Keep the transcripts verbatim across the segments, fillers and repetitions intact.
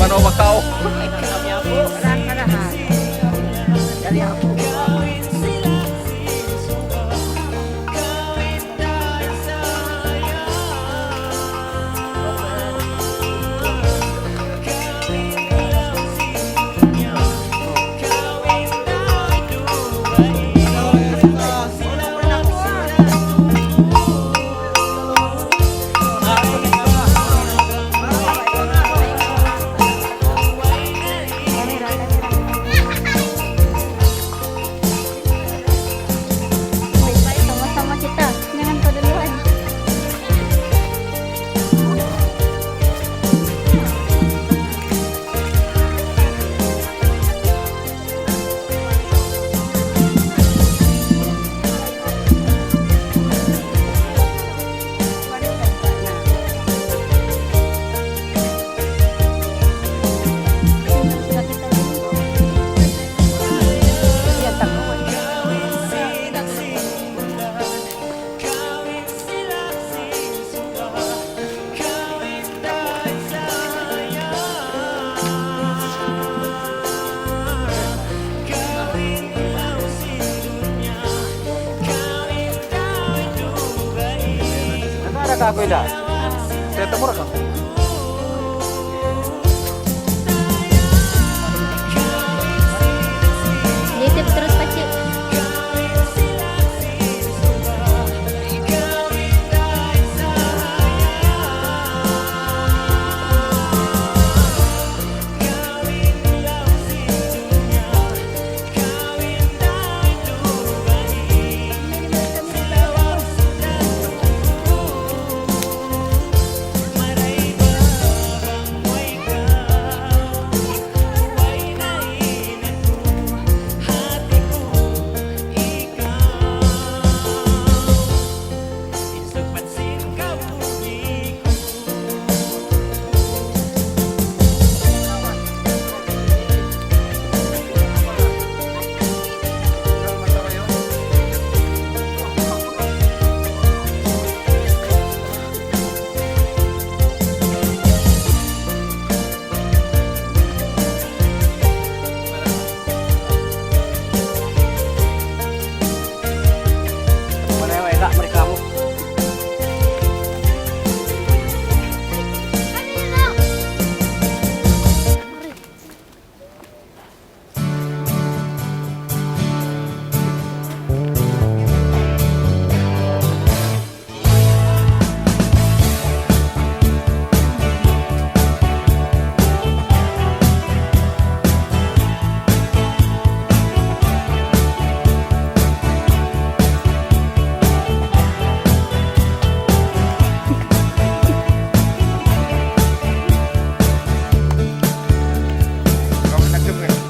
Mano ba kaw? Baik-baik, sama-sama kita. Jangan kau duluan. Nagkara ka, Kuya Dan? Saya temur ka? Nitip terus, Paci.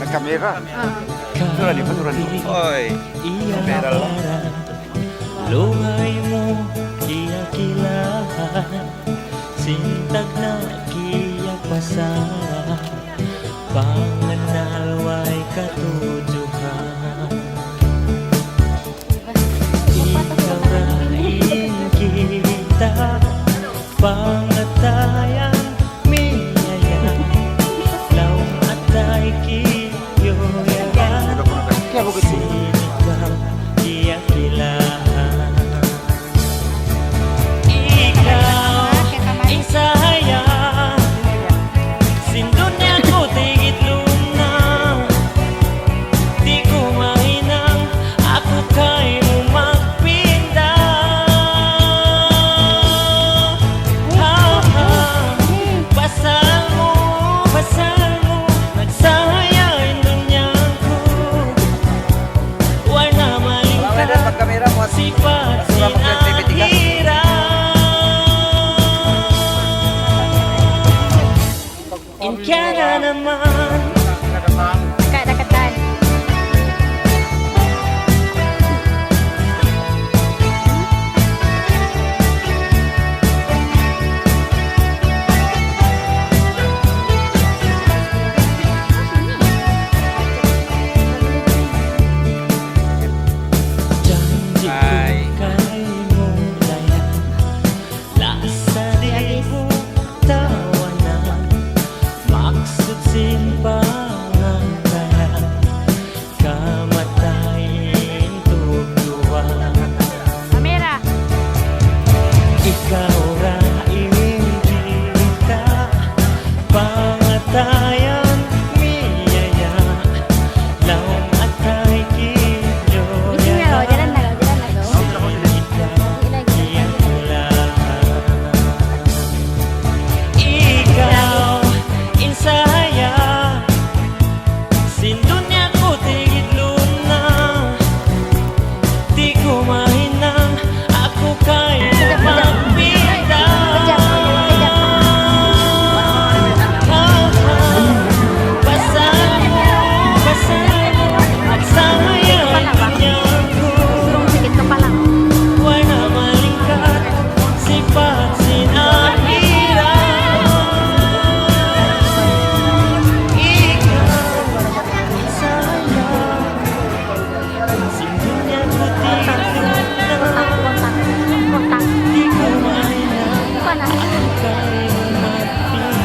Nagkamera? Ah. Surani, surani. Oy. Kamera lang. Lugay mu kiyakilahan, sin tagna' kiyapasal, pangannal way katujuhan. Ikaw ra in kita' pangatayan miyaya, laung atay kiyuyagan, sin ikaw kiyakilahan. Sipat sin ahirat. In kiyana naman. Kadakatan. Janji' ku kaymu dayan, lasa di' ku tawanan, maksud sin pangatayan, kamatay in tugduan. Kamera. Ikaw ra in kita, pangatayan miyaya', laung atay kiyuyanan. Jalan na, jalan na, go. Ikaw in sahaya, sin dunya ku tigidlum na. Di' ku mahinang aku kaymu magpinda. Pasal mu, pasal mu, nagsaya in dunya ku. Wala' malingkat sipat sin ahirat. Ikaw in sahaya, sin dunya ku tigidlum na. Di' ku mahinang aku kaymu magpinda.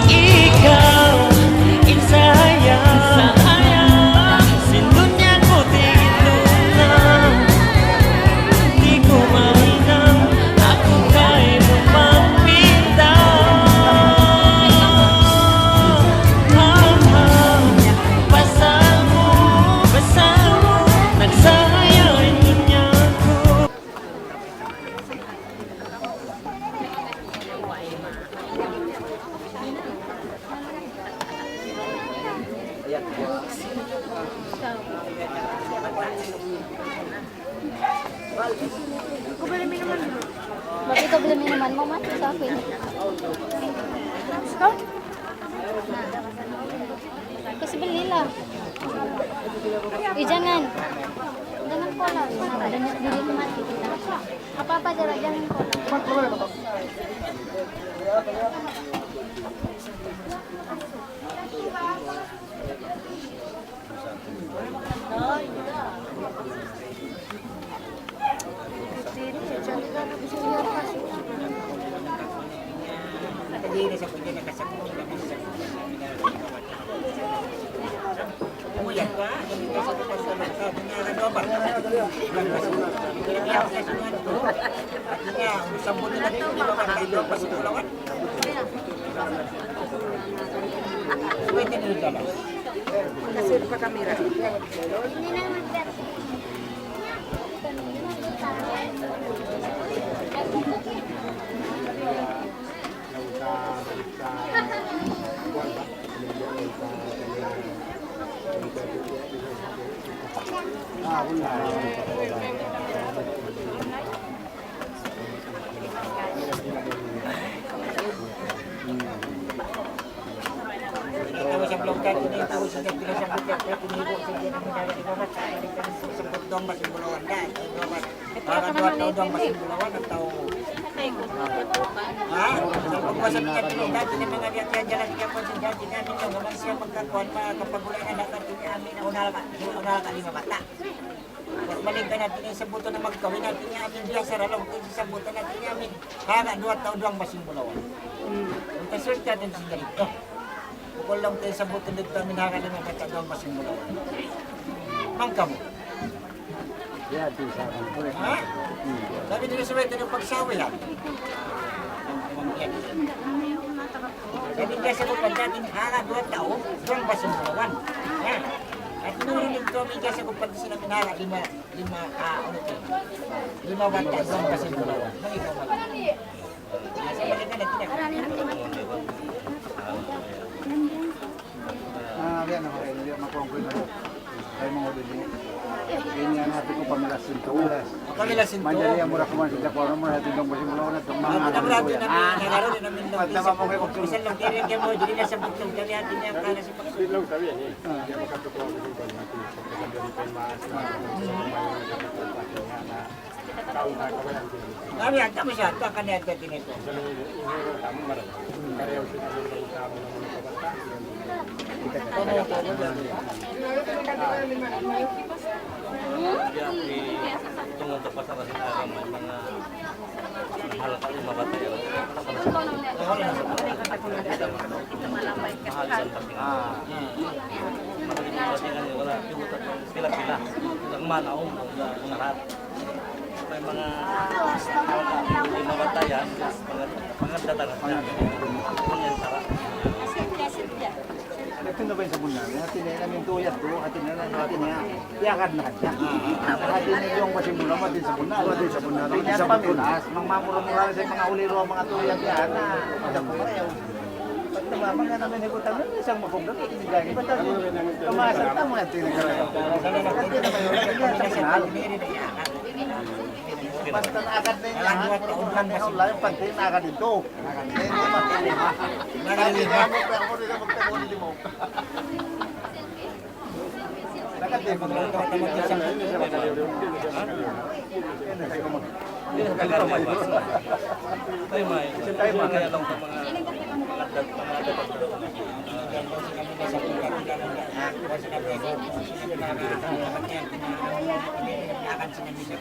Ikaw in sahaya, sahaya, sin dunya ku tigidlum na. Di' ku mahinang aku kaymu magpinda. Pasal mu, pasal mu, nagsaya in dunya ku. Ba't ikaw bili minuman mo, man? Sa akin. Ikaw? Kasi bili nila. Eh, jangan. Jangan ko lang. Jangan, bili mo, man. Apa-apa, jangan, jangan ko lang. Kasunod pa kamera. Balik ka na, di' na isabut na magkawin, di' na amin biya' sa laung, di' isabut na, di' na amin. Haga duwa tau duwang basing bulawan. Hmm. Ang kasulta din sa ganito. Bukod lang tayo sa buto dito, amin haga lima bata duwang basing bulawan. Mangka mu. Ha? Sabi nila sa weta ng pagsawi, ha? Jadi biasa ku pagdating hara dua tau, duwang basin bulawan. Ya. At nung ini ko mi biasa ku pag sila minara lima, lima, ah, ano to? Lima bata, duwang basin bulawan. Nang ikaw wala. Biasa balik na lang kita. Ah, biya' na, biya' makuha ko yun. Ay, mga huli niya. Ini ang hati ko, pamilasin to. Pamilasin to. Manjari ang mura kuman sa Japan, mura hati dong, kasi mura na itong mga Ang ano pinabrati ko yan. Na, Ah, nagkaroon na namin ng pagtama mo kay Okchul. Minsan lang, kaya kaya mo, dili na sa bugtong, kami hati niya, kaya na sa pagtong. Sila ang sabi, eh. Ah. Hindi ako katutuwa ko dito, mati. Sa pagkasabi ni Pen Maas, na sa mga Kami, anta mo siya, anta ka niya, anta din ito. Tungod sa pasal sa agama, mga halata yung mabatay, ano? Mahal sa pagkakas. Mahal sa pagkakas, wala, pila-pila. Ang manaw, ang lahat. May mga, mga batayan, mga, mga datangan na. Mga yantara. Ito na ba yung sabon namin? Hati na yun, yung tuyat ko. Hati na yun, hati niya. Iyakad na kanya. Hati na yung kasi mula, mati sabon na. Mati sabon na. Hindi niya pamilas. Mga mura-mura sa mga uliro, mga tuyat yan. Madam ko pareho. Ba't naman nga naman hikutan nun? Isang mapugdang, hindi gani. Ba't ang kamasa ka, mga tinagarayan? Ba't yun naman yun? Hindi yan sa kanal. Pantan agad na yun, ha? Ang layo, pantin agad ito. Hindi, hindi, mapili, ha? Hindi, hindi, hindi, hindi, hindi, hindi,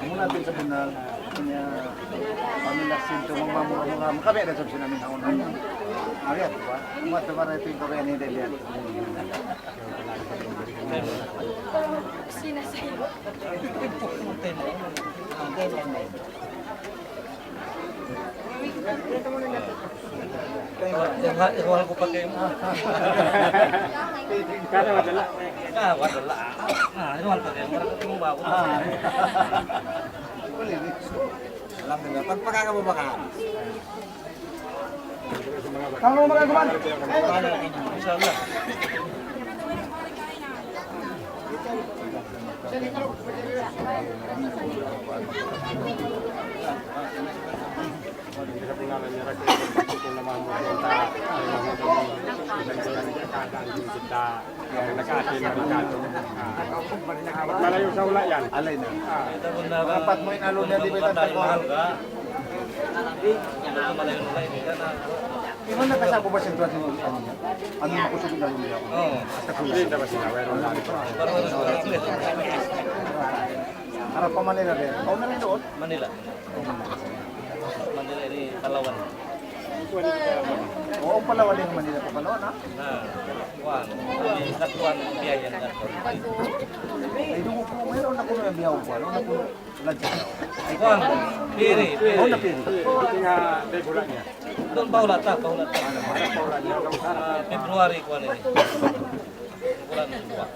Muna natin sa bunal, kanya, pamilya sinto, mga mura-mura, makabaya na sa sinamin ako na. Ariat, ba? Mata para ito yung kabayan ni Delia. Sina sa'yo? Iwan, iwan ko pa kayo. Kada wadala. Ah, wadala. Ah, iwan pa kayo. Wala ko tumbaw. Ah. Alhamdulillah. Pagpakakababakaan. Kamu makan kuman? Insya Allah. Kita. Malayu' sa hula' yan. Alay na. Ah. Rapat mu in alu niya, di ba, tatay mahal ka? Iman na kasabo ba siyempre sa mga ano niya? Ano yung kusog na niya? Oo. Hindi na ba sila? Pero ano, harap pa Manila rin. Ikaw na rin doon? Manila. Manila ini Palawan. Oo, Palawan ini Manila pa Palawan, ha? Na, kuwan. Sa kuwan, biyahe yan, sa kuwan. Ay, dungo ko, mayroon na kuno yung biyahe ko, ano? Na kuno, lagi. Kuwan, piri, piri. Oo, na piri. Tingnan, may gula niya. Doon, pahulat na, pahulat na. Ah, February, kuwan ini. Kuwan, kuwan.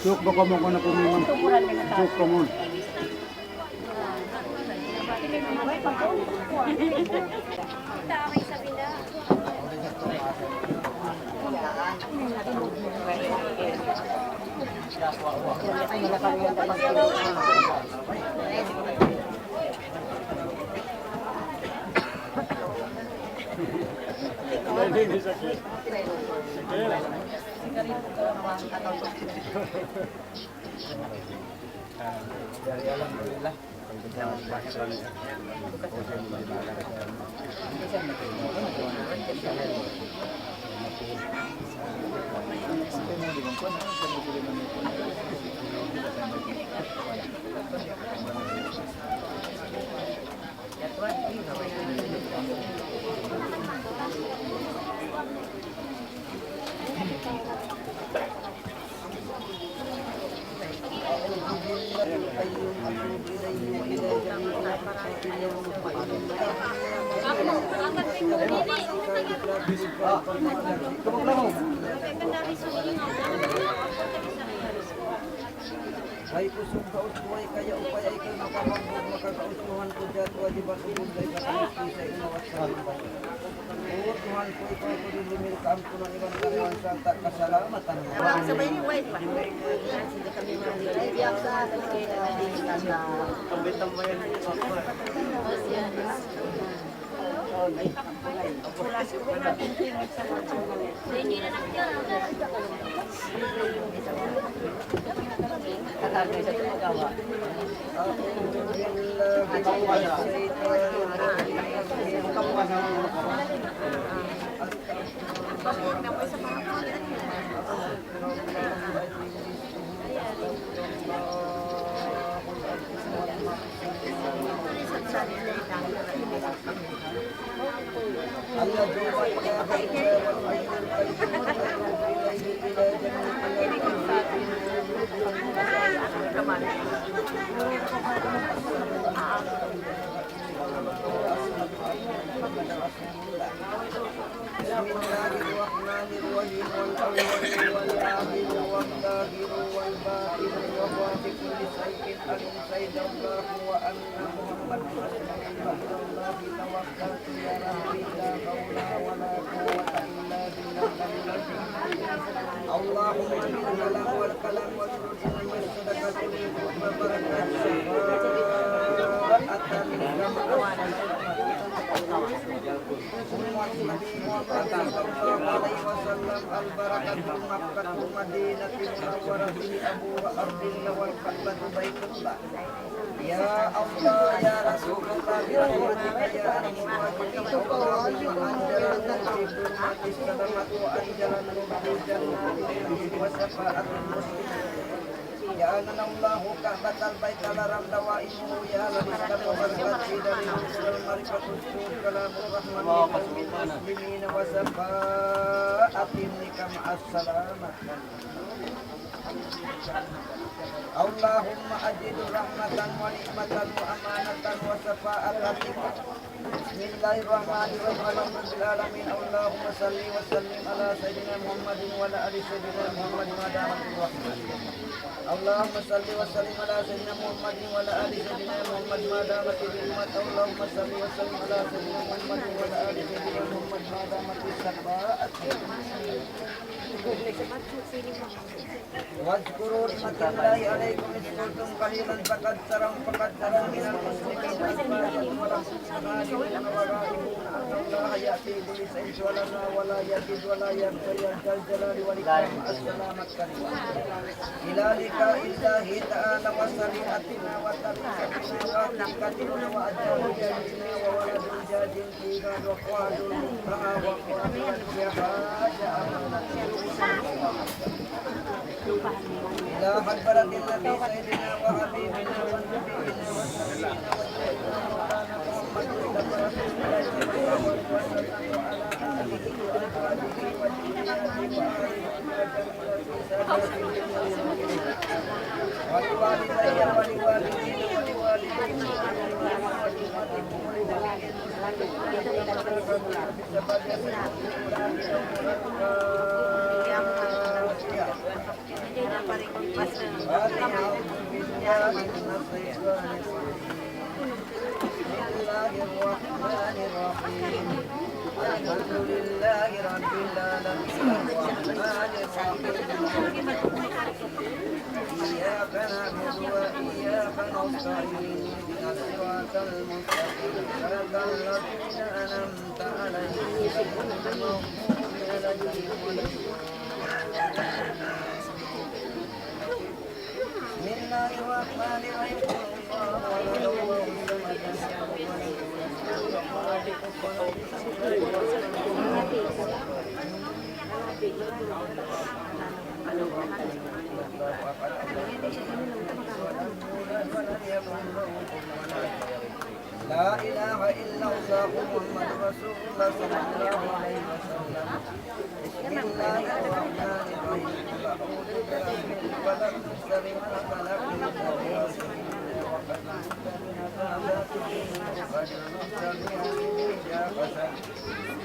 Suk, baka mo ko na pumungan. Suk, come on. Way kusug kaus, way kaya upaya, ikaw na pamangkug makakaus, Tuhan ku, jat wajibat ubud, way kakaus, kisay inawat sa. O Tuhan ku, ikaw ku din lumil kaampunan iban kariwan sarta' kasalamatan. Sabay ni wife pa. بسم الله الرحمن الرحيم. والأول والآخر والظاهر والباطن وهو بكل شيء عليم. شهد الله وأن محمدا رسول الله. على الله توكلت يا رب لا حول ولا قوة إلا بالله العلي العظيم. اللهم من الكلام والكلام والشرب والصدقة والقربى بركة شفاعة للجماعة. اللهم صل وسلم عليه وسلم. البركة مكة المدينة المنورة في أبواب الأرض والكعبة بيت الله. يا الله، يا رسول الله، برحمتك يا أرحم الراحمين. اللهم أنزل النور في ظلمات السلامات وأنزل النور في جنات النعيم وشفاعة المسلمين. جعلنا الله كعبة البيت الحرام دائما يا أهل الإسلام والمسجد المعمور المعرفة السور كلام الرحمن لقوم المسلمين وشفاعة منك مع السلامة. اللهم أجد رحمة ونعمة وأمانة وشفاعة فيك. بسم الله الرحمن الرحيم. الحمد لله رب العالمين. اللهم صل وسلم على سيدنا محمد وعلى آل سيدنا محمد ما دامت الرحمة. اللهم صل وسلم على سيدنا محمد وعلى آل سيدنا محمد ما دامت الرحمة. اللهم صل وسلم على سيدنا محمد وعلى آل سيدنا محمد ما دامت الشفاعة. واذكروا نعمة الله عليكم إذ كنتم قليلا فكثركم وكثركم من المسلمين أزواجا ولكم تنادون ورائبون أن الله يأتي بالشمس ولا ولا يزيد ولا ينقص يا ذا الجلال والإكرام. السلام عليكم. إلى لقاء الله تعالى وشريعتنا وطريقتنا وحقيقتنا وأجل جاهلنا وولد جاهل فيما يقال منتهى وقرآن الجهاد أمانة. إلى حضرة النبي سيدنا وحبيبنا ونبينا وسيدنا ومولانا محمد مصطفى رسول الله صلى الله عليه وسلم وعلى آله وأصحابه وجميع أهل بيته ولوالدي ولوالدين ولوالديكم ولجميع المسلمين. بسم الله الرحمن الرحيم. الحمد لله رب العالمين. الرحمن الرحيم. إياك نعبد وإياك نستعين. اهدنا الصراط المستقيم. صراط الذين أنعمت عليهم غير المغضوب عليهم ولا الضالين. بسم الله الرحمن الرحيم. قل هو الله أحد، الله الصمد، لم يلد ولم يولد ولم يكن له كفوا أحد. لا إله إلا الله محمد رسول الله صلى الله عليه وسلم. بسم الله الرحمن الرحيم. قل أعوذ برب الفلق، من شر ما خلق، من شر غاسق إذا وقب، من شر النفاثات في العقد، من شر حاسد إذا حسد.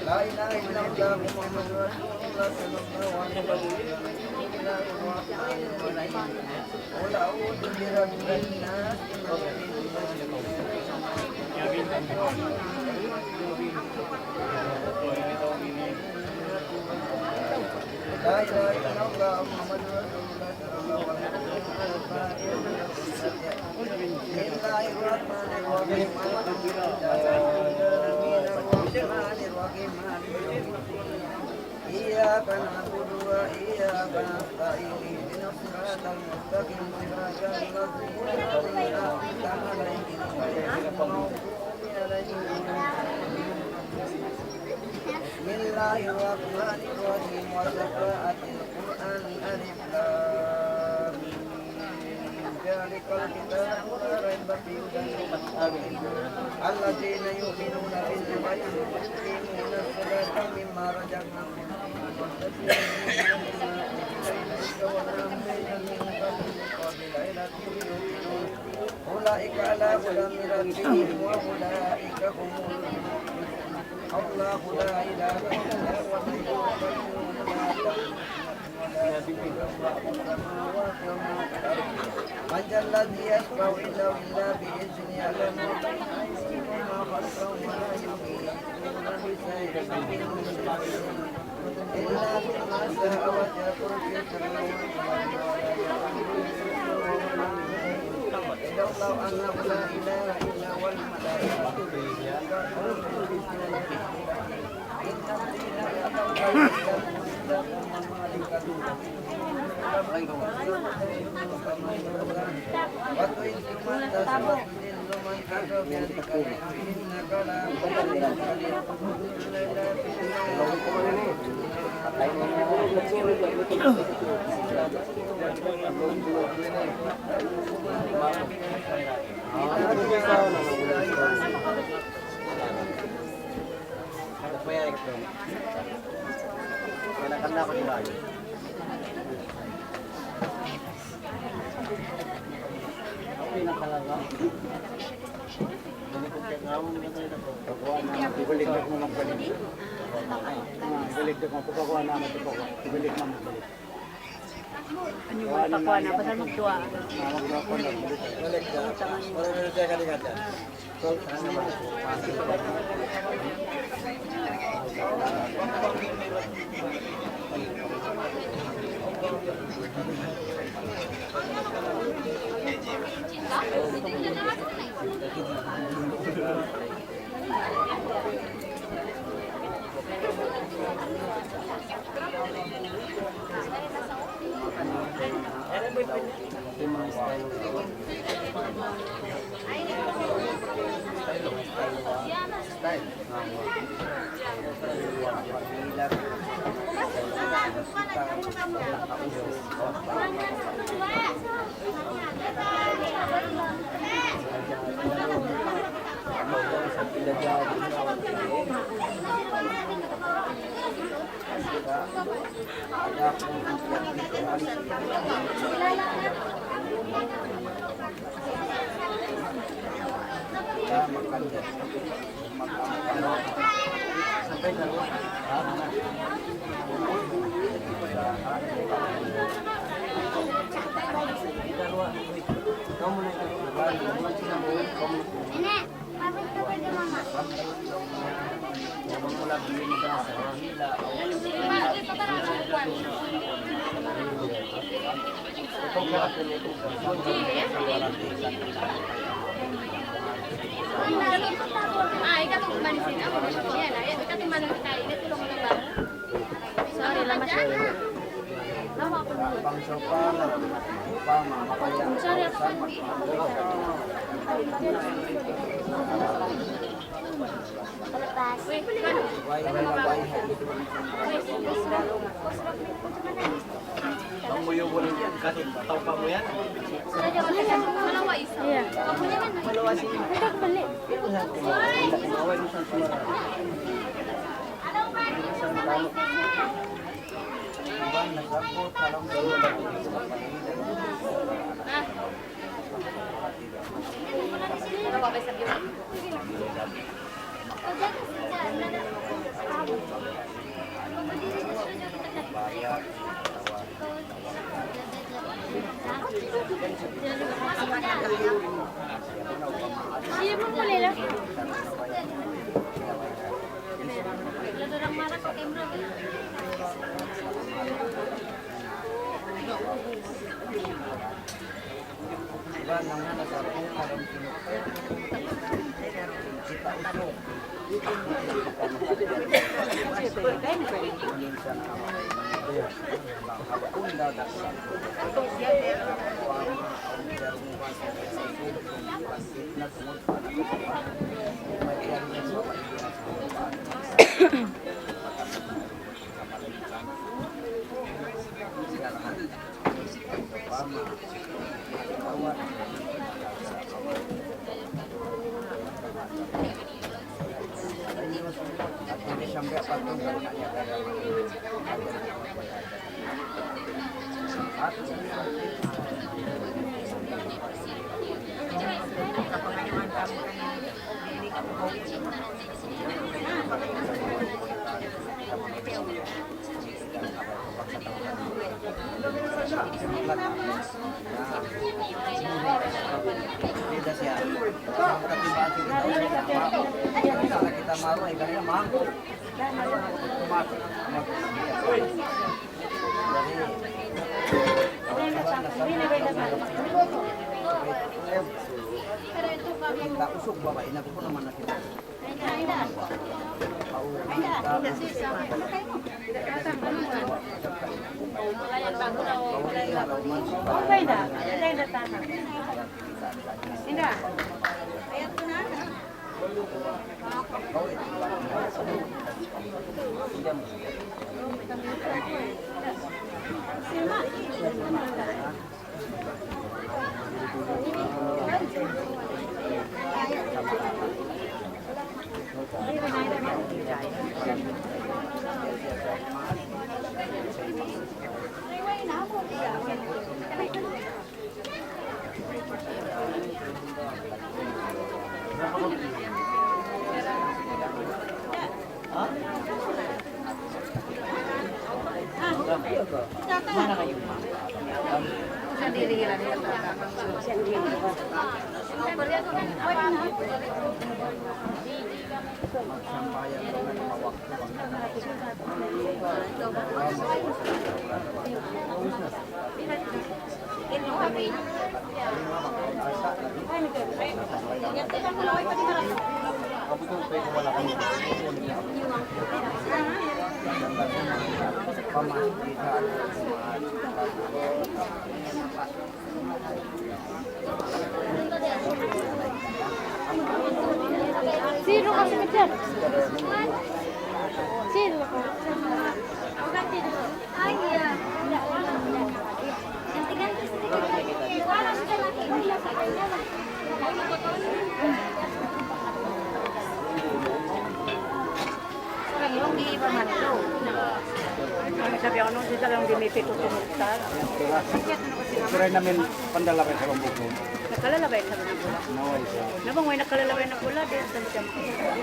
لا إله إلا الله محمد رسول الله صلى الله عليه وسلم. بسم الله الرحمن الرحيم. قل أعوذ برب الناس، ملك الناس، لا إله إلا الله محمد رسول الله صلى الله عليه وسلم. بسم الله الرحمن الرحيم. الحمد لله رب العالمين. الرحمن الرحيم. مالك يوم الدين. إياك نعبد وإياك نستعين. اهدنا الصراط المستقيم. صراط الذين أنعمت عليهم غير المغضوب عليهم ولا الضالين. بسم الله الرحمن الرحيم. وشفاءة القرآن. ألف لام ميم. ذلك الكتاب لا ريب فيه هدى للمتقين. الذين يؤمنون بالغيب ويقيمون الصلاة ومما رزقناهم ينفقون. والذين هم بما أنزل إليك وما أنزل من قبلك وبالآخرة هم يوقنون. أولئك على هدى من ربهم وأولئك هم المفلحون. الله لا إله إلا هو الحي القيوم لا تأخذه سنة ولا نوم له ما في السماوات وما في الأرض. من ذا الذي يشفع عنده إلا بإذنه. يعلم ما بين أيديهم وما خلفهم ولا يحيطون بشيء من علمه إلا بما شاء وسع كرسيه السماوات والأرض ولا يؤوده حفظهما وهو العلي العظيم. شهد الله أنه لا إله إلا هو والملائكة يصلون على النبي. إن الذين اتخذوا من دونه أولياء وتعز من تشاء وتذل من تشاء بيدك الخير إنك على كل شيء قدير. Balik na. Ano yung magpakuha na? Basta magduwa. Balik na. Wala na siya kaligatan. Ang muyo mo rin yan. Kasi tau pa mo yan. Iya. Ito, bali. Kita usug babai na, kukunaman na kita. Sino kasi ka dyan? Sino ka? Yung di iba man ito. Ang sabi ako nung sila lang di may pito tumuktal. Pero namin pandalabay sa bangko. Nakalalabay sa bangko. Naway siya. Nabang way nakalalabay na pula, di sa jam.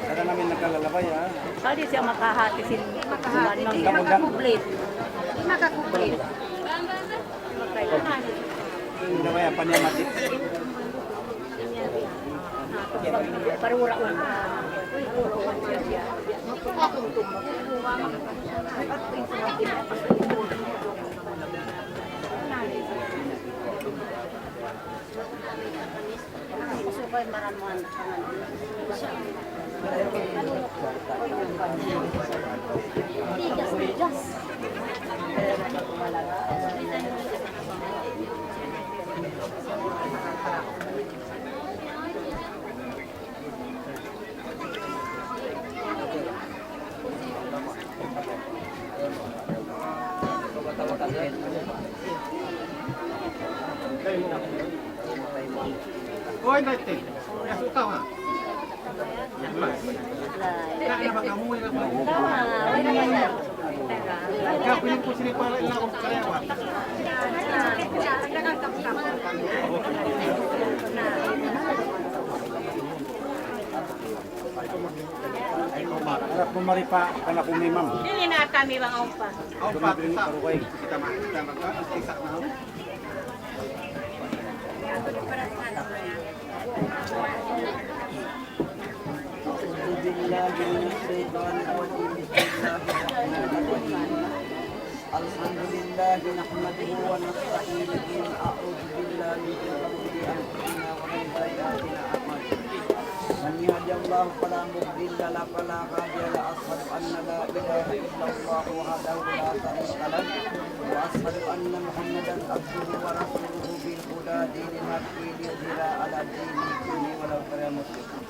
Pero namin nakalalabay, ha? Kali siya makahati sin makahati. Di makakublit. Di makakublit. Makailangan. Harap mu mari pa, kana ku memang. Dili na kami mga umpa. Kita ma-, kita ma-, kita ma-, isa na. أعوذ بالله من الشيطان الرجيم. بسم الله الرحمن الرحيم. الحمد لله نحمده ونستعينه. أعوذ بالله من شرور أنفسنا ومن سيئات أعمالنا. من يهد الله فلا مضل له ولا هادي له. أشهد أن لا إله إلا الله وحده لا شريك له. وأشهد أن محمدا عبده ورسوله بالهدى دين الحق ليظهره على الدين كله ولو كره المشركون.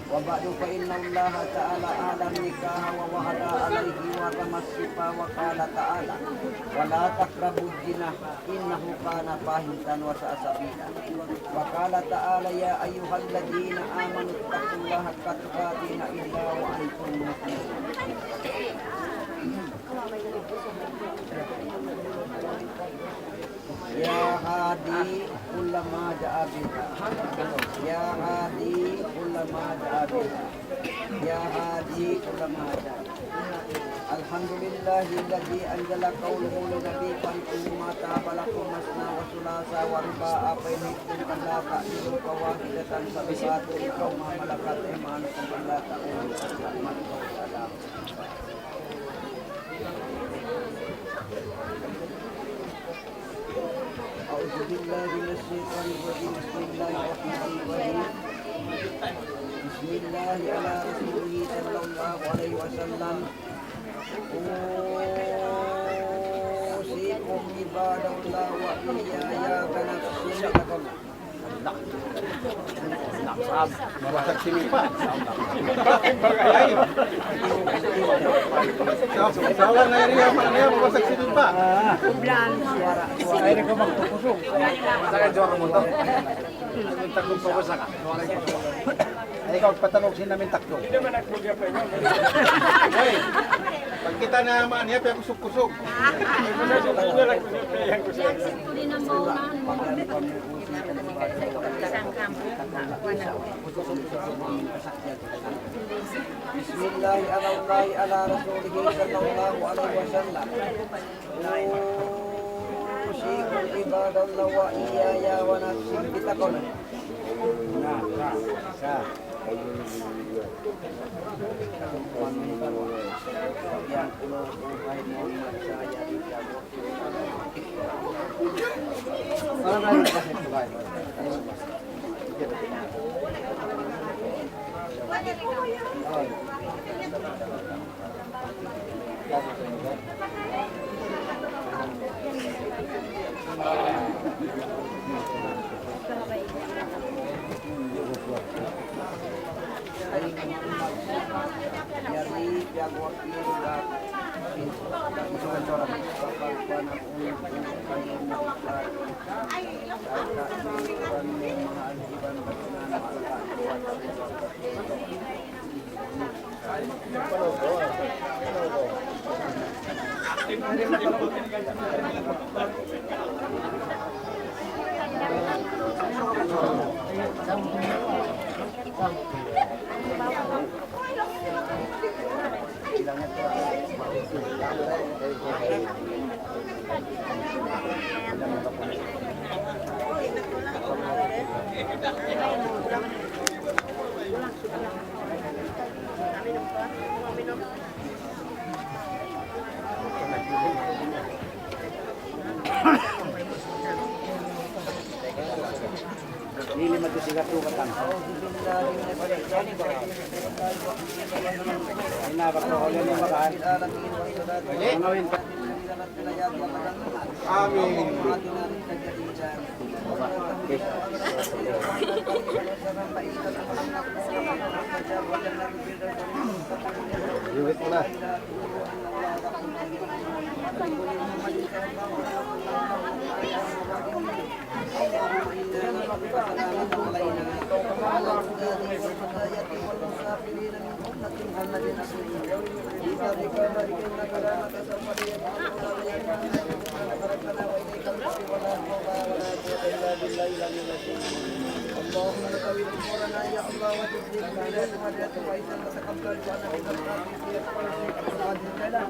وبعد، فإن الله تعالى أحل النكاح ووعد عليه وحرم السفاح، وقال تعالى: ولا تقربوا الزنا إنه كان فاحشة وساء سبيلا. وقال تعالى: يا أيها الذين آمنوا اتقوا الله حق تقاته ولا تموتن إلا وأنتم مسلمون. يا هادي كل ما جاء بالحق، يا هادي كل ما جاء بالحق، يا هادي كل ما جاء. الحمد لله الذي أنزل قوله للنبي: فانكحوا ما طاب لكم مثنى وثلاث ورباع، فإن خفتم ألا تعدلوا فواحدة فابتغوا ما ملكت أيمانكم ألا تعولوا. أعوذ بالله من الشيطان الرجيم. بسم الله الرحمن الرحيم. بسم الله على رسوله صلى الله عليه وسلم. أوصيكم عباد الله وإياي بنفسي بتقوى الله. Mabasag siling pa. Sa-, sawa na iri, ama niya, mabasag siling pa. Ay, rin ko magtukusog. Sa ka, Jor, mo to. Ang tagong pabasa ka. Ay, ikaw, patanong sin namin takdo. Hoy, pagkita' na ama niya, piyakusog-kusog. بسم الله على الله على رسوله صلى الله عليه وسلم. أوصيكم عباد الله وإياي ونفسي بتقوى الله. Amin. Iwit mo na. اللهم نقوي أمورنا يا الله وتثبت بنا شهادة وإذا تقبل دعاءنا ببركاته في القرآن الكريم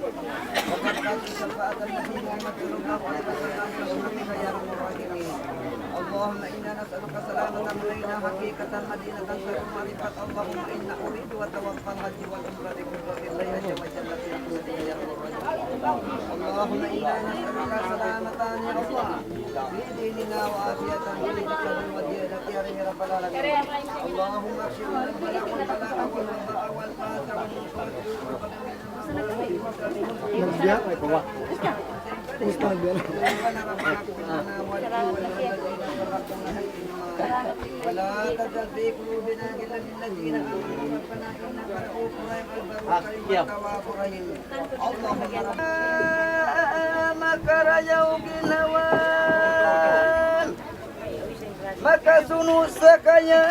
وقد كان شفاعة النبي محمد صلى الله عليه وسلم برحمتك يا أرحم الراحمين. اللهم إنا نسألك سلامة مدينة حقيقة مدينة شر معرفة. اللهم إنا أريد وتوفى الحج والعمرة لكل الله عز وجل في رحمتك يا أرحم الراحمين. اللهم إنا نسألك سلامة يا الله في ديننا وعافية في جسدنا وديننا يا رب العالمين. اللهم اكشف عنا البلاء والبلاء والوباء والبأس والمنكر والسوء والقدر. Nagbiya' ay bawa. Kumusta nagbiya'? ولا تجعل في قلوبنا غلا للذين آمنوا ربنا إنك رؤوف رحيم. البر الكريم التواب الرحيم. اللهم رب- Makarayaw ginawa. Makasunu' sa kaya,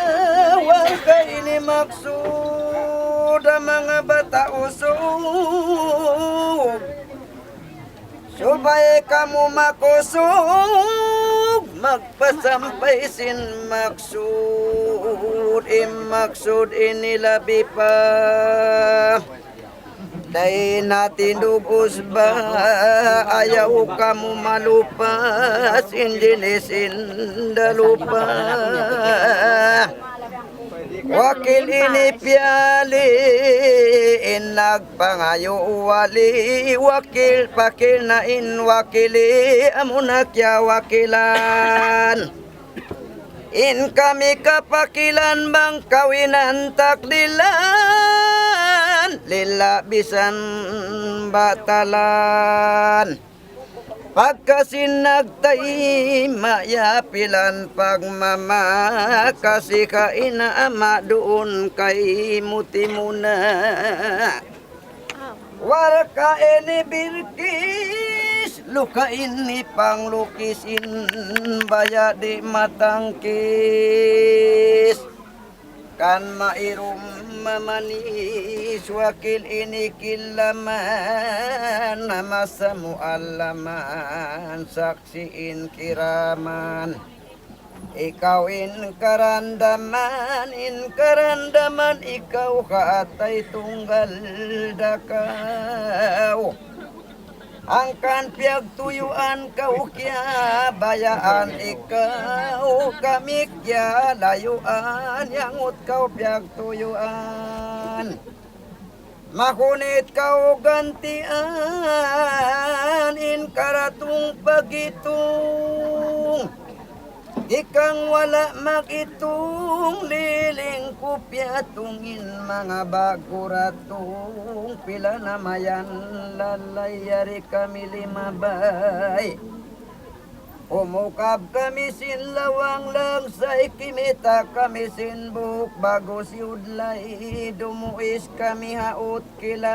wal ka ini maksud, manga bata' usug. Subay kamu makusug, magpasampay sin maksud, in maksud ini labi pa. Dayn ha tindug usba, ayaw kamu malupa sin jinis indalupa. Wakil ini piyali in nagpangayu' wali, wakil pakil na in wakili, amuna kiyawakilan. In kami kapakilan bang kawinan takdilan, lila bisan batalan. Pagka sin nagtayma' yapilan pagmama, kasi ka ina' ama' duun kaymu timuna. Warka' ini birkis, luka' ini panglukis, in baya' di' matangkis. Kan mairum mamanis, wakil ini kilaman, masa mu'allaman, saksi' in kiraman. Ikaw in karandaman, in karandaman ikaw kaatay tunggal da kaw. Hangkan piyagtuyuan kaw kiyabayaan ikaw, kami kiyalayuan, yangut kaw piyagtuyuan. Mahunit kaw gantian in karatung pagitung. Di' kang wala' mag-itung, liling ku piyatung in manga baguratung. Pila na mayan lalay, yari kami limabay. Umukab kami sin lawang langsay, kimita' kami sin buhuk bagus yudlay, dumuis kami ha utkilay.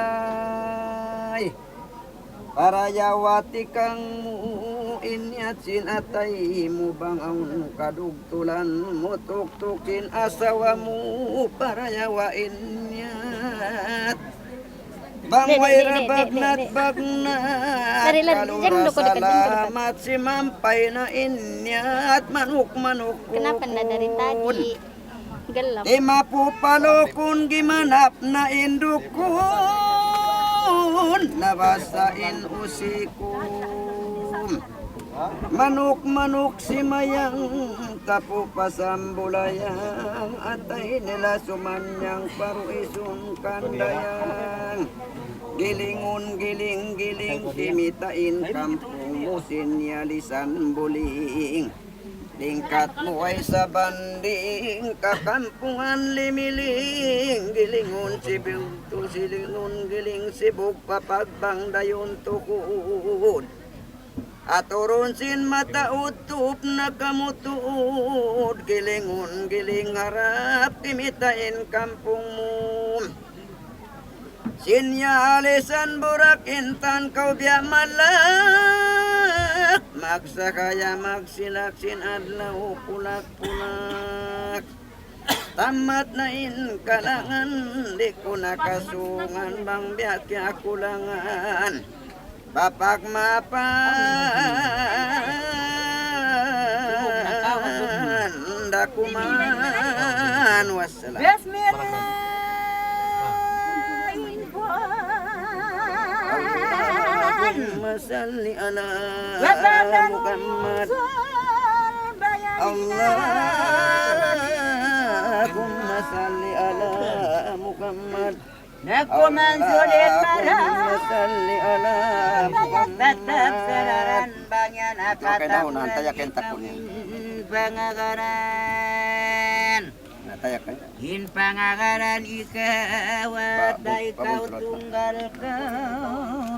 Parayawa tikang mu in niyat sin atay mu, bang awn kadugtulan mu tuktukin asawa mu, parayawa in niyat. Bang way ra bagnat-bagnat, kalu ra salamat, simampay na in niyat, manuk-manuk kukun. Di' mapupalukun, gimanap na in dukun, nabasa in usikun. Manuk-manuk simayang, tapu pasambulayang, atay nila sumanyang, paruisun kandayang. Gilingun, giling, giling, kimita' in kampung mu, sin yalisan buling. Lingkat mu way sabanding, kakampungan limiling, gilingun sibug tu silingun, giling sibug papagbang dayun tukud. Aturun sin mata utup nakamutuud, gilingun giling harap, kimita' in kampung mu. Sin yalisan burak, intan kaw biya' malak, magsakaya magsilak sin adlaw pulak-pulak. Tamat na in kalangan, di' ku na kasungan bang biya' kiyakulangan. Bapak mapan da kuman. Wassalam. Bismillah. Allahumma salli ala Muhammad. Allahumma salli ala Muhammad. Naku mansulit mara. Allahumma salli ala Muhammad. Tatap sararan bangyan. Ito kay dahunan, tayakin takun yan. Pangagaran. Na, tayakin. In pangagaran ikaw at ikaw tunggal ka.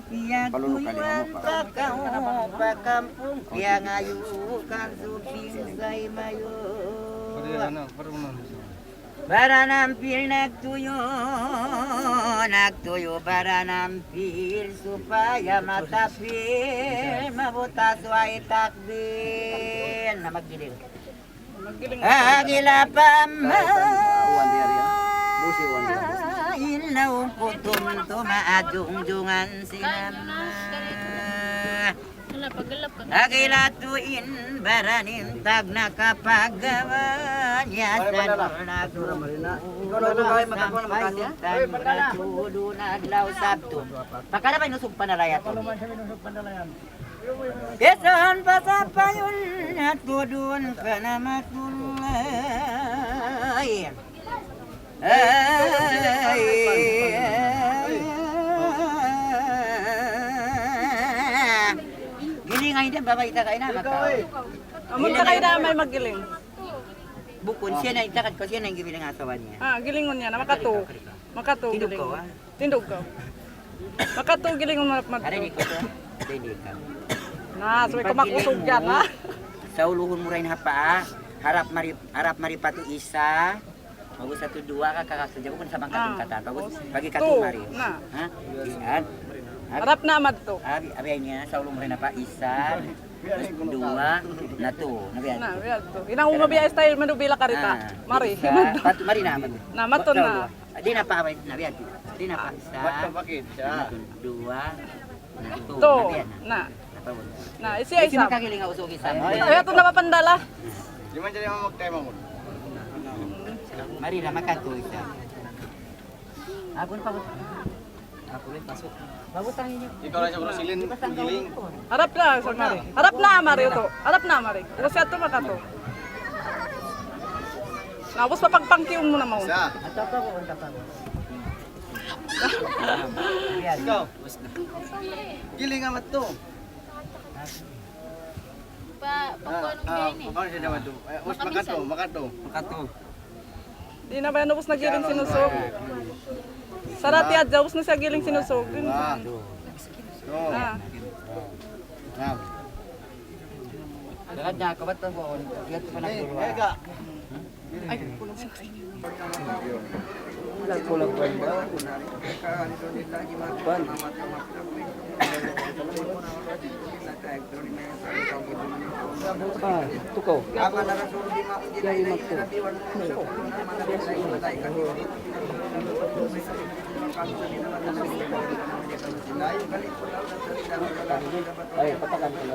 Piyagtuyuan pa kaw pa kampung, piyangayukan suping say mayu. Baranampil nagtuyu', nagtuyu' baranampil supaya matapil, mabutas way takbil. Na maggiling. Agila pa ma. Ilaw ku tumtuma adungjungan sinama. Agila tuud in baranin tagna' kapagawan, ya sanur na tuud sampay utan na tuud na adlaw Sabtu. Pakada pa inusug panalaya tu. Isan pa sapayun na tudun pa na matulay. Ay. Giling ay din, babae ta kayo na, makaw. Amun ta kayo na may maggiling. Bukun siya na, itakad ko siya na in gibilang asawa niya. Ah, gilingun niya na, makatu. Makatu, giling. Tindug kaw, ah. Tindug kaw. Makatu, gilingun, harap madtu. Ada di ko to. Ada di ka. Na, subay ka makusug yan, ha? Sa uluhun mu rin ha pa, ah. Harap mari, harap mari pa tu isa. Bagus satu dua ka, kakak saja, bukun sa bangka tung katan. Bagus, pagi katu mari. Na. Ha? Yan. Harap na madtu. Abi, abi niya, sa uluhun mu rin ha pa, isa. Dua, na tu, na biya' tu. Na, biya' tu. Inang umabiya' style manu bila karita. Ah, mari. Isa, pat-, mari na, mari. Na, matun na. Di na pa, na biya' tu. Di na pa, isa. Matun, dua, na tu. Tu, na biya' na. Na. Na, isi, isi isa. Makagiling ako sa isa. Ay, ito na mapandala. Di man dyan yung magtayo mo. Mari na, makatu isa. Agun pa. Aku rin, pasok. Bagus ang inyo. Ikaw lang sa Rosilin, giling. Harap na, sa mari. Harap na, mari, ito. Harap na, mari. Kasi ito makatu. Tapos papagpangkiw mo naman. Sa? Ito pa ko, ito pa ko. Ikaw. Giling amat to. Pa, pa, ah, kuwan, ah, ini. Paano siya naman to? Eh, us, makatu, makatu. Makatu. Di na ba yan, ubus na giling sinusug? Sarati at ubus na siya giling sinusug. Dua. Dua. Ah. Yan. Dagat niya, kabat ko, yan pa na. Eh, eh, ka. Ay, kulang sa. Kulang pa ba? Kuwan. Ah, tukaw. Yan, imak ko. Ay, patakan ko na.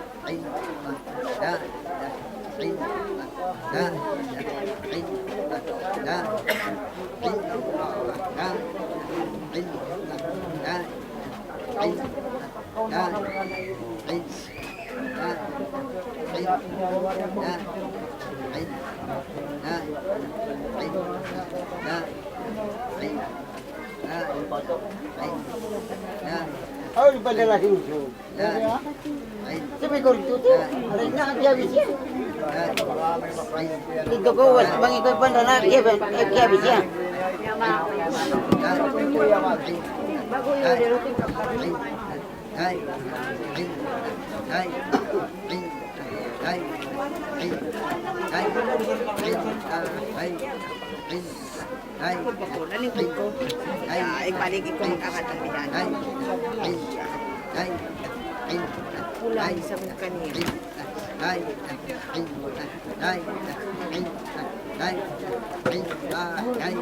Aw, di ba na lang yun? Sabi ko, "Tutu, aray na, kiyabis yan." Dito ko, was, mangi ko yung pandan na, kiyabis, eh, kiyabis yan. Ay, pagpapuna, lingkod ko. Ay, balik ikaw makahatang bidan. Ay, ay, ay, ay, kulang sa mong kanina. Ay, ay, ay, ay, ay, ay, ay, ay, ay, ay,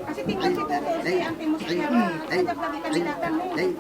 Kasi tingnan si Tuto, si Auntie mo si Kiara. Hanap lagi kami natin, eh.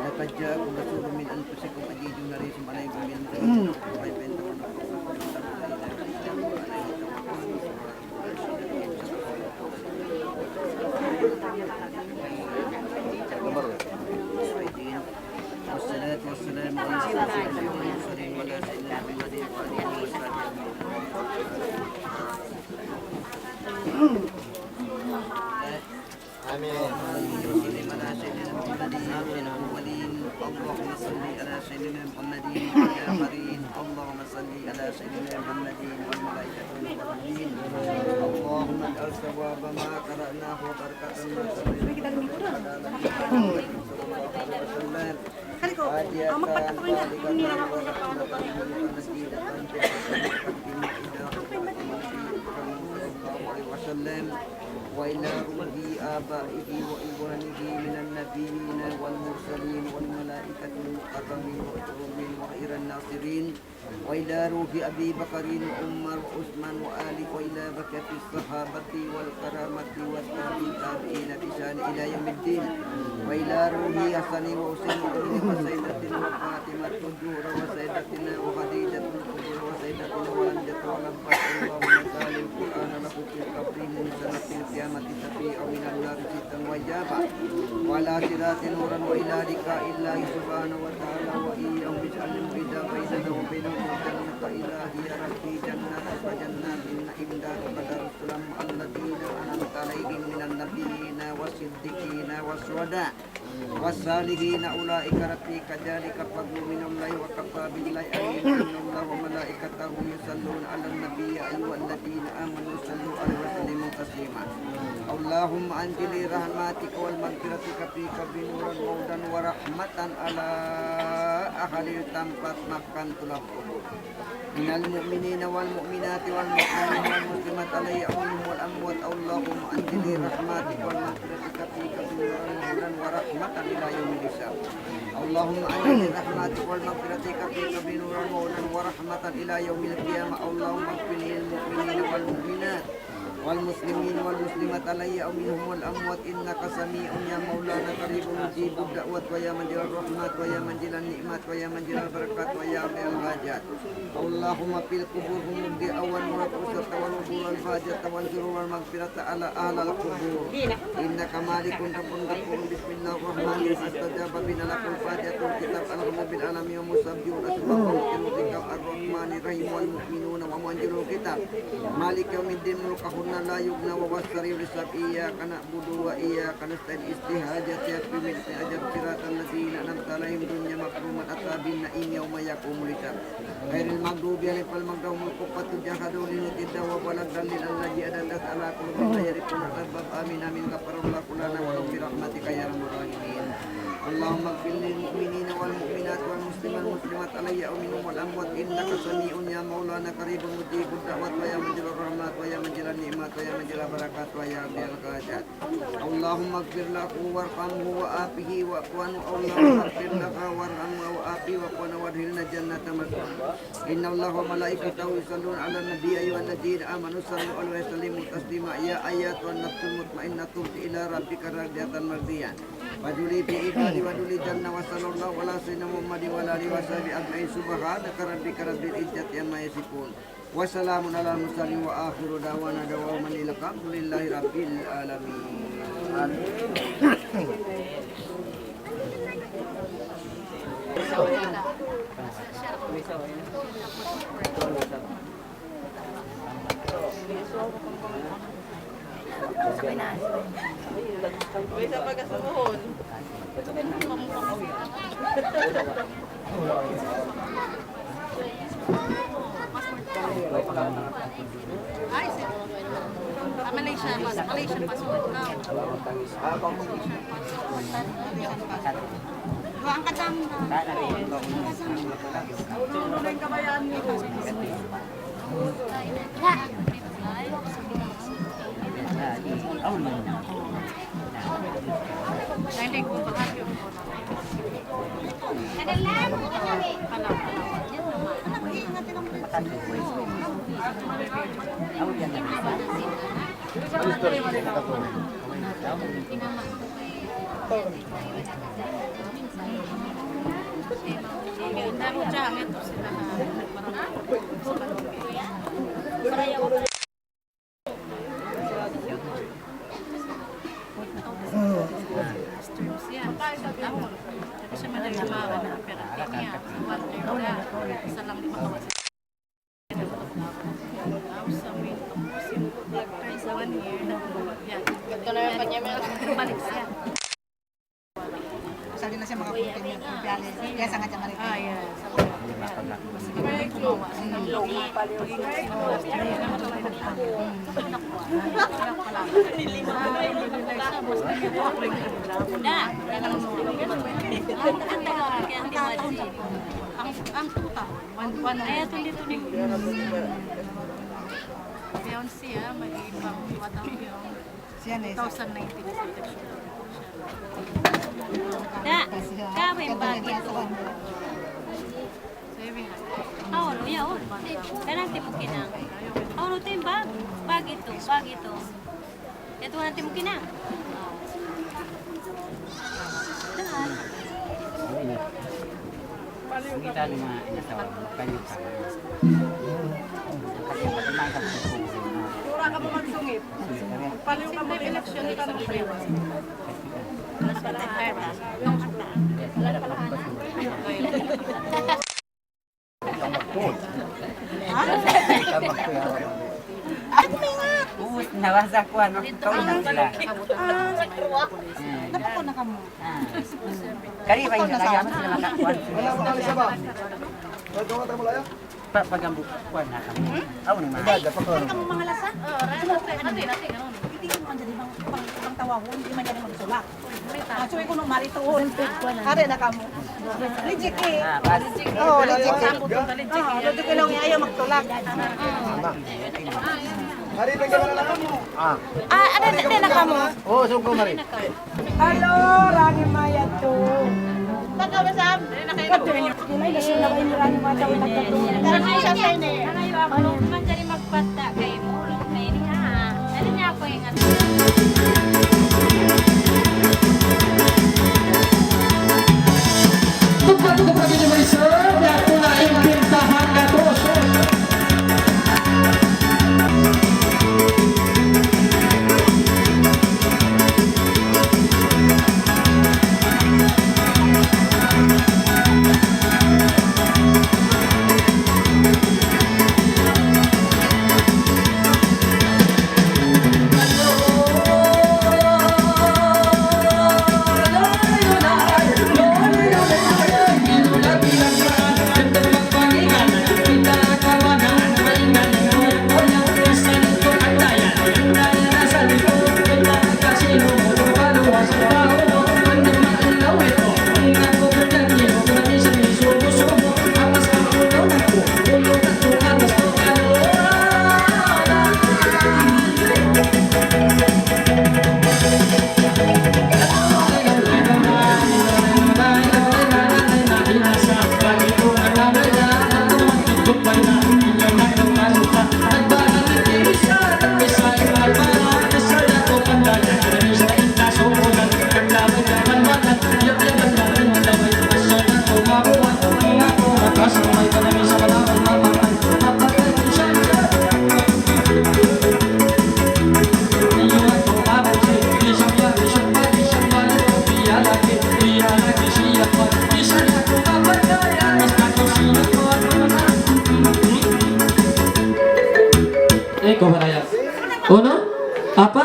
لقد جاءكم رسول من أنفسكم عزيز عليه ما عنتم حريص عليكم بالمؤمنين رءوف رحيم فإن تولوا فاعلموا أنما على رسولنا البلاغ وعلى الله فليتوكل المؤمنون. والصلاة والسلام على أشرف الأنبياء والمرسلين وعلى سيدنا محمد وعلى آله وصحبه أجمعين. آمين. اللهم صل على سيدنا محمد في الأولين. اللهم صل على سيدنا محمد في الآخرين. اللهم صل على سيدنا محمد والملائكة المقربين. اللهم اجعل ثواب ما قرأناه وبركة ما سمعناه وبركة على محمد صلى الله عليه وسلم. هدية بالغة ورحمة مزيدة بحكمة إلى حضرة النبي محمد صلى الله عليه وسلم وإلى روح آبائه وإخوانه من النبيين والمرسلين والملائكة المقربين والكرامين وخير الناصرين وإلى روح أبي بكر وعمر وعثمان وعلي وإلى بقية الصحابة والكرامة والتابعين بإحسان إلى يوم الدين وإلى روح حسن وحسين وسيدتنا فاطمة الزهرا وسيدتنا وخديجة الكبرى وسيدتنا وعائشة ولبت اللهم اجعل القرآن له في قبره منزلا في القيامة شفيعا من النار سترا وحجابا وعلى الصراط نورا وإلى لقاء الله سبحانه وتعالى وإياهم اجعل الموعد بيننا وبينهم الجنة إلهي يا ربي جناتك جنات النعيم دارك دار السلام مع الذين أنعمت عليهم من النبيين والصديقين والشهداء والصالحين أولئك رفيقا ذلك فضل من الله وكفى بالله عليما إن الله وملائكته يصلون على النبي يا أيها الذين آمنوا صلوا عليه وسلموا تسليما. اللهم أنزل رحمتك ومغفرتك في قبري نورا وهدى ورحمة على أهل التمبات مكان تلقبه من المؤمنين والمؤمنات والمسلمين والمسلمات الأحياء منهم والأموات. اللهم أنزل رحمتك ومغفرتك في قبري نورا وهدى ورحمة إلى يوم الحساب. اللهم أنزل رحمتك ومغفرتك في قبري نورا وهدى ورحمة إلى يوم القيامة. اللهم اغفر للمؤمنين والمؤمنات والمسلمين والمسلمات الأحياء منهم والأموات إنك سميع يا مولانا قريب مجيب الدعوات ويا منزل الرحمات ويا منزل النعمات ويا منزل البركات ويا عامل الحاجات. اللهم في القبور هم الضياء والنور والأسرة والنور والبهجة والسرور والمغفرة على أهل القبور. إنك مالك تقضي غفور. بسم الله الرحمن الرحيم. استجاب بنا لكم فاتحة الكتاب الحمد لله العالمين ومسبح الأسماء والذكر الرحمن الرحيم والمؤمنون ومنزل الكتاب مالك يوم الدين ملكه لا يبلى وهو سريع الحساب. إياك نعبد وإياك نستعين. استهاجة في ملك أجب صراط الذين أنعمت عليهم دنيا مكرما أتى بالنعيم يوم يقوم الحساب. غير المغضوب عليهم ولا الضالين. الكفة جحدوا لنوت الدعوة ولا الضالين الذي أدت على قلوبهم ما يعرفون الأسباب. آمين، آمين. غفر الله لنا ولهم برحمتك يا أرحم الراحمين. اللهم اغفر للمؤمنين والمؤمنات والمسلمين والمسلمات الأحياء منهم والأموات إنك سميع يا مولانا قريب مجيب الدعوات ويا منزل الرحمات ويا منزل النعمات ويا منزل البركات ويا قاضي الحاجات. اللهم اغفر له وارحمه وعافه واعف عنه. اللهم اغفر له وارحمه وعافه واعف عنه وأدخله الجنة مع الأبرار. إن الله وملائكته يصلون على النبي يا أيها الذين آمنوا صلوا عليه وسلموا تسليما. يا أيتها النفس المطمئنة ارجعي إلى ربك راضية مرضية فادخلي في عبادي وادخلي جنتي وصلى الله على سيدنا محمد وعلى آله وصحبه أجمعين. سبحان ربك رب العزة عما يصفون. وسلام على المرسلين وآخر دعوانا دعواهم أن الحمد لله رب العالمين. May isa pa kasumuhon. Ay, si-, ah, Malaysia, pas-, Malaysia passport na. Malaysia passport. Duwa ang katang. Ito na yung kanya, meron. Balik siya. Sali na siya makapunta niya. Kaya sa nga siya marito. Ah, yeah. Sa mga, sige, kumawa. Ang loob. Da. Ang, ang Tagalog kaya hindi mali. Ang, ang tuta. One, one. Ay, ito dito ni. Beyonce, ah, mag-iipang watang Beyonce. Siya na isa. Two thousand nineteen. Da, kawin bagi itu. Aunu, ya, un. Kanang timukin na. Aunu, timbag. Bagi itu, bagi itu. Yadtu nanti mungkin na. Kita lima ini tahu, bukan kita. Kasi pati mga kapatid ko. Pura ka pa magsungit. Paliw ka mag-eleksyon, di ka nang paliw. Mas matahar na. Ubus na ba sa kuwan, no? Ikaw na sila. Ah, hmm. Napako na kamo. Ah. Kari ba yun? Kaya mo sila makakuwan. Pa, pagambo, kuwan na kamo. Aw, ni ma. Kari kamo mga lasa? Hindi mo man dyan ibang, ibang, ibang tawag, hindi man dyan magsulak. Ah, so, ikaw nung marito, oh. Ari na kamo. Reject eh. Ah, pas. Oh, reject eh. Oh, reject eh, ayaw magtulak. Ah. Ah, ano, hindi na kamo. Oh, so ko mari. Hello, Rani Maya to. Baka ba, Sam? Kaya na sila na yung Rani Maya to, nagkatuloy. Ano siya sa ini? Ano yung amo? Manjari magpata kay mulong kay ini, ha? Ano niya ako yung ano? Tupad ko pa rin yung isa, niya ko na imbitahan na to. Kabaraya. Unu? Apa?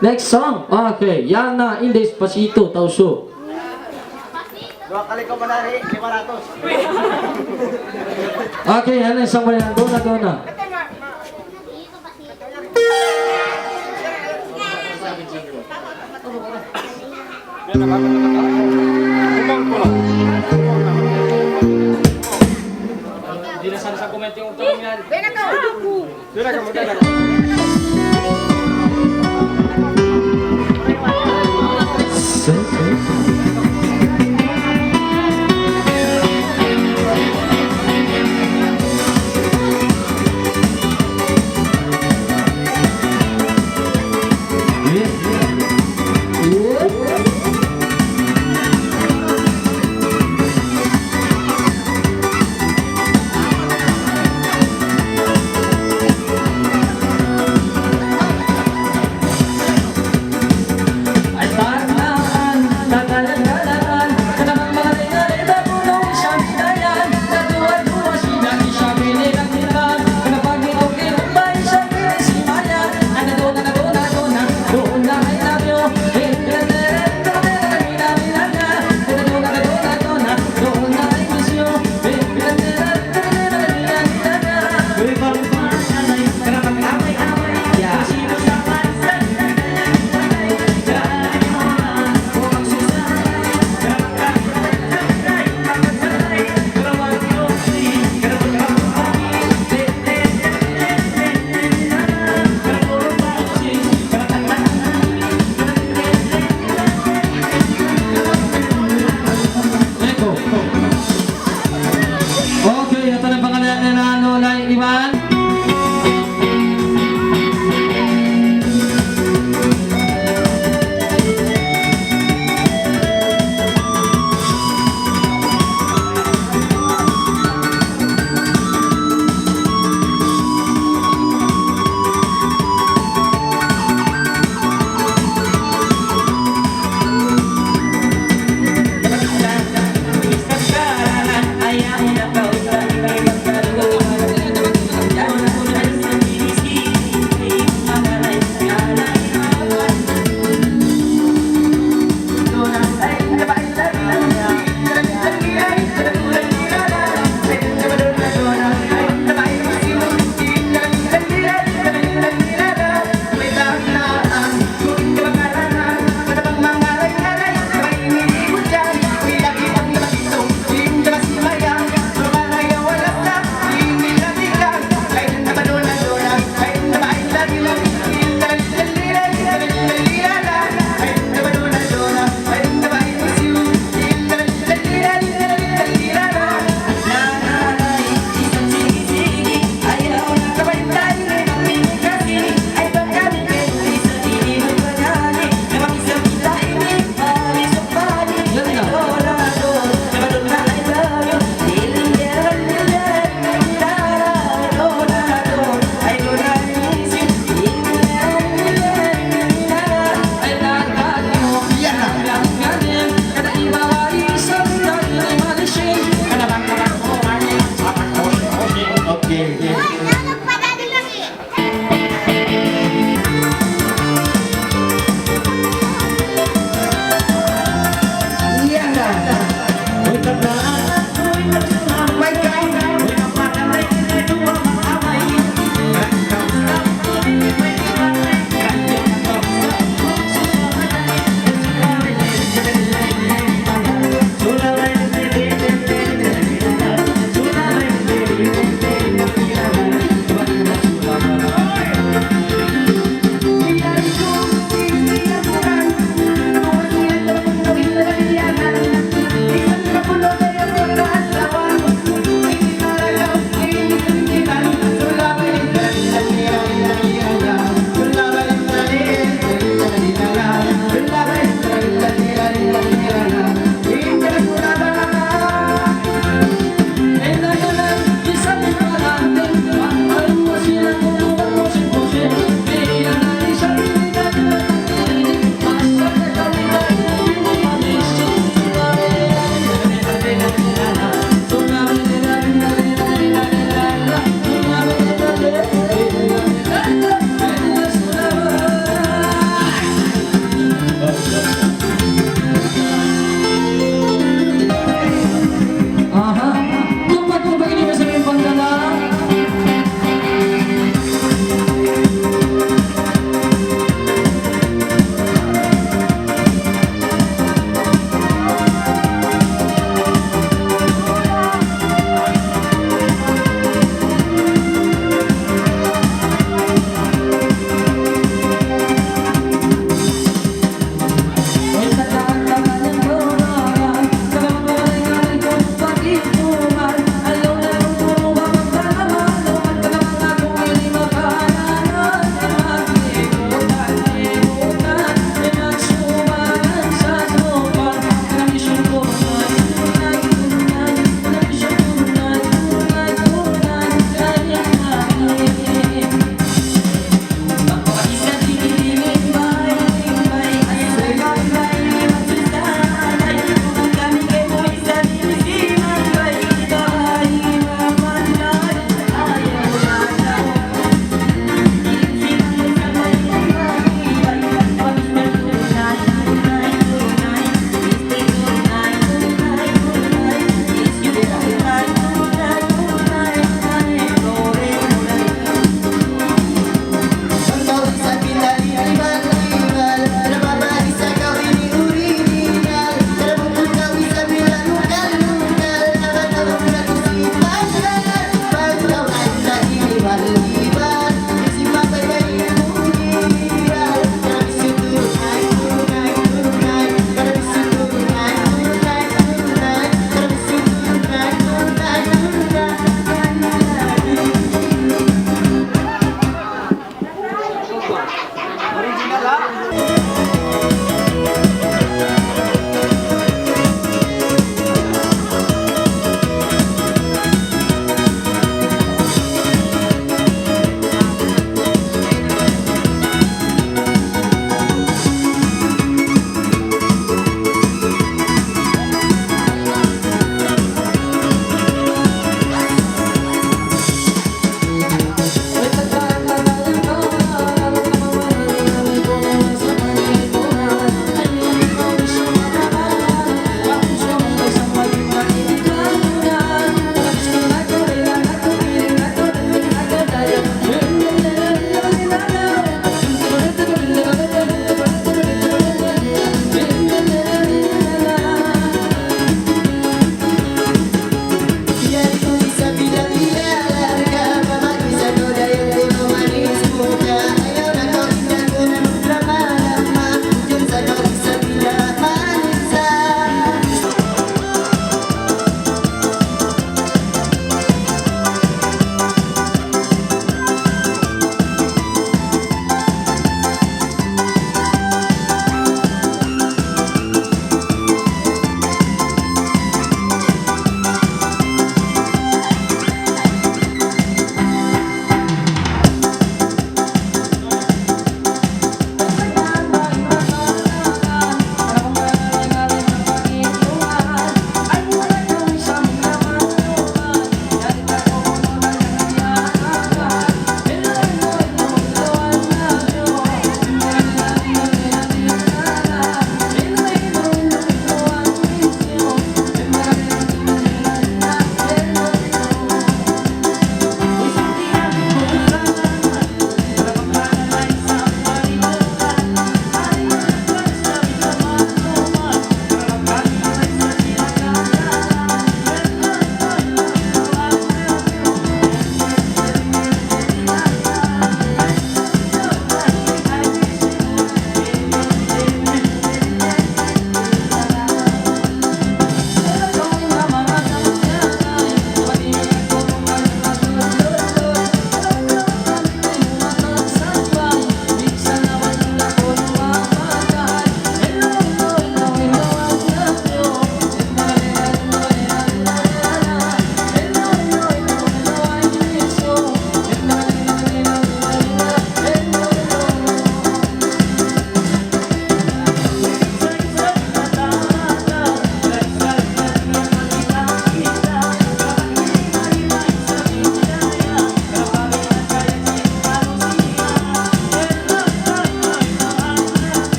Next song. Okay, yan na in Despacito, Tausug. Duwa kali ko manari, lima ratus. Okay, yan na isang bayan. Duna, duna.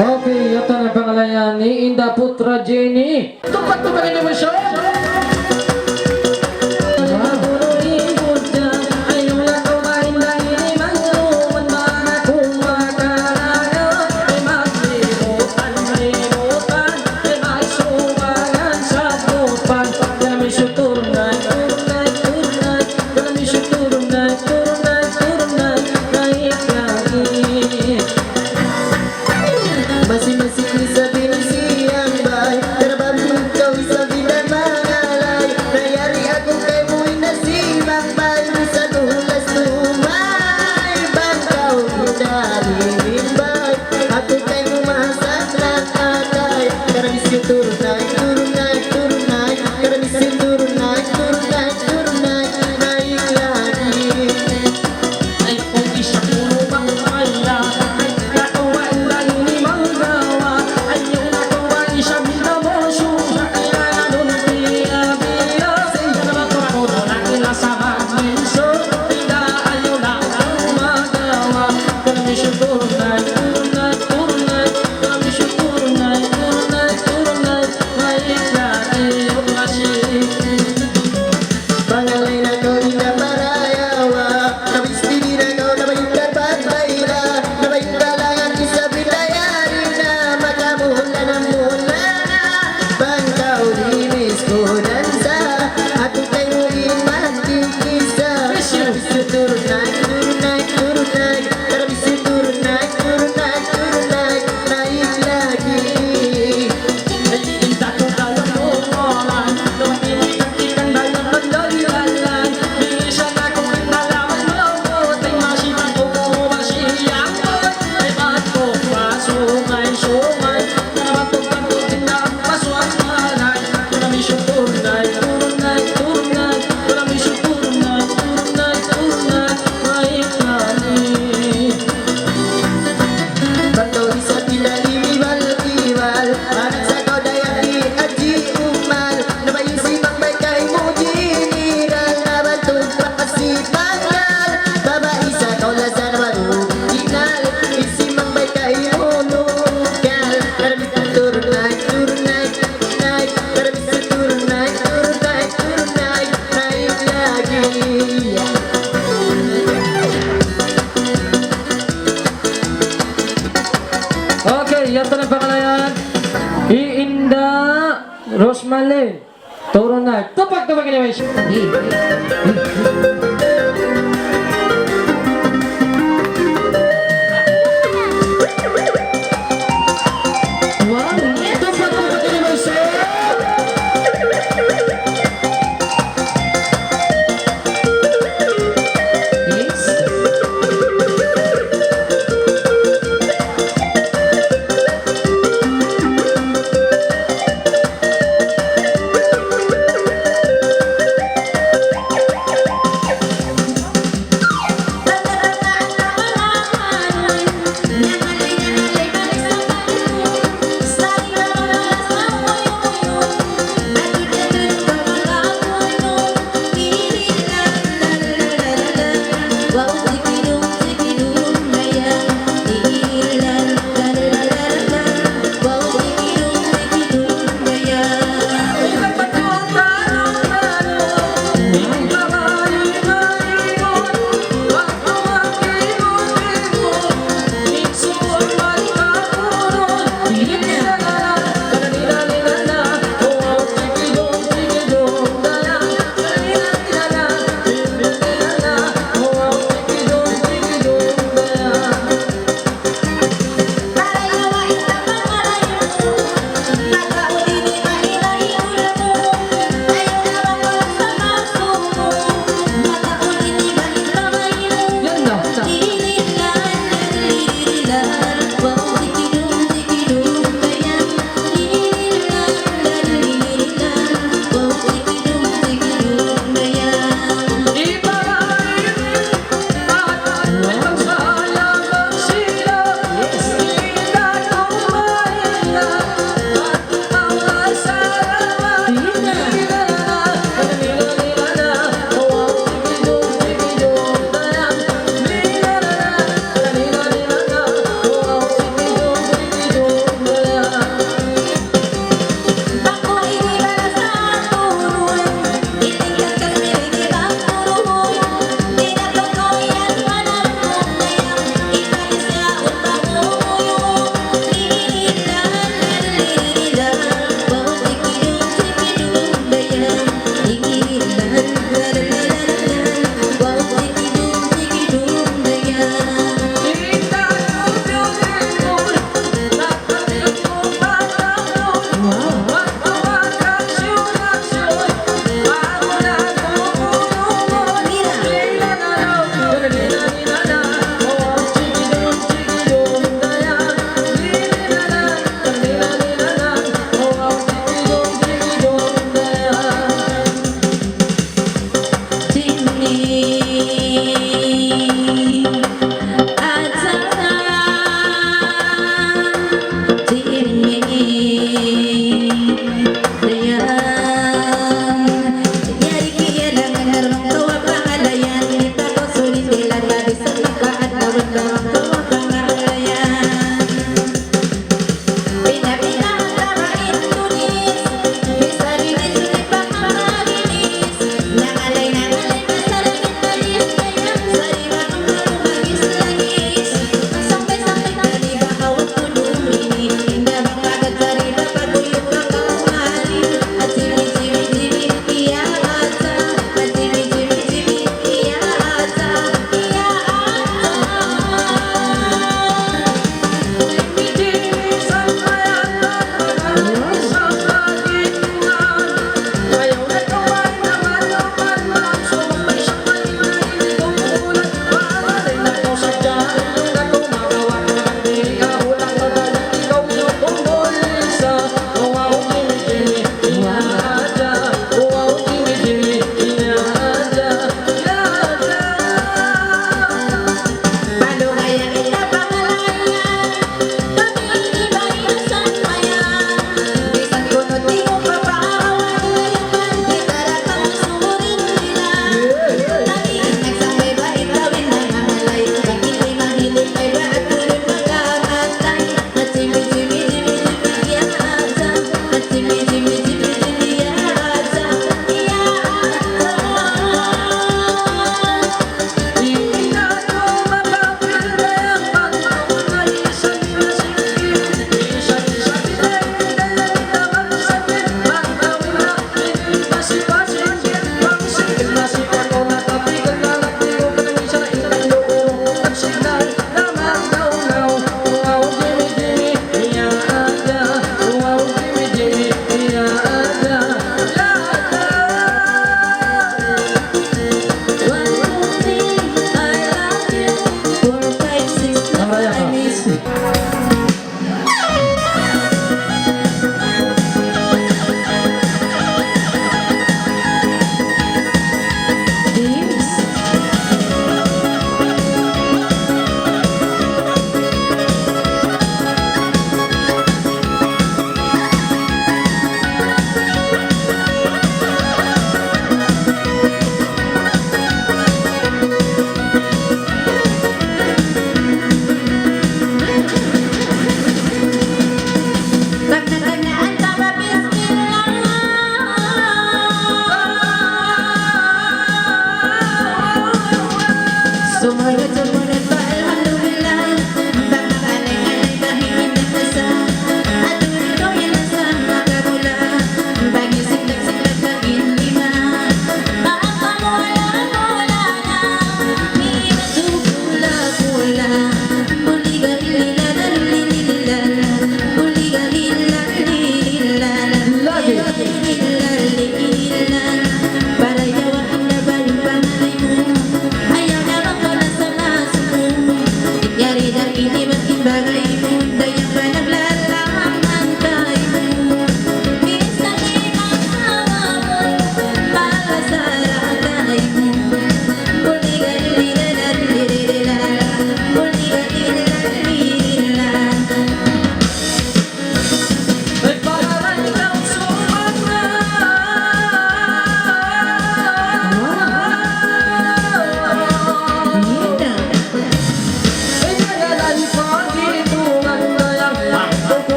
Okay, yadtu na in pangalayan hi Indah Putra Jenny. Tupad, tupad in devotion. Masi-masi ku isab in siyang bay, karna' bang kaw isab in mangalay. Na yari aku kaymu in nasimangbay, bisan hulas tumay, bang kaw dari in bay, aku kaymu mahasak na atay. Karna' miss you tonight, tonight, tonight. Karna' miss you tonight, tonight, tonight. Naik lagi. Pangalay na kaw in naparayawa, kabistidi na kaw na bayta' pagbayta', na bayta' langan isab in dayari na, makamula na mula na, bang kaw di miss ku dansa, aku kaymu in magkikisa. Miss you. Miss you tonight, tonight, tonight. Karna' miss you tonight, tonight, tonight. Naik lagi. Bang kaw isab in da imibal-ibal, anak sa kaw dayahan hi Haji Umal, na bang in simangbay kaymu general, na bang tumpak pa si Pangkal, babai sa kaw lasa na bang original, in simangbay kaymu lokal, karna' miss you tonight, tonight, tonight, karna' miss you tonight, tonight, tonight, naik lagi. Okay, yadtu na in pangalayan hi Indah Rosmalen. Turun na. Tupad, tupad kaniya, guys. Wow. Tupad, tupad kaniya, guys.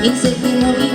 In séptimo y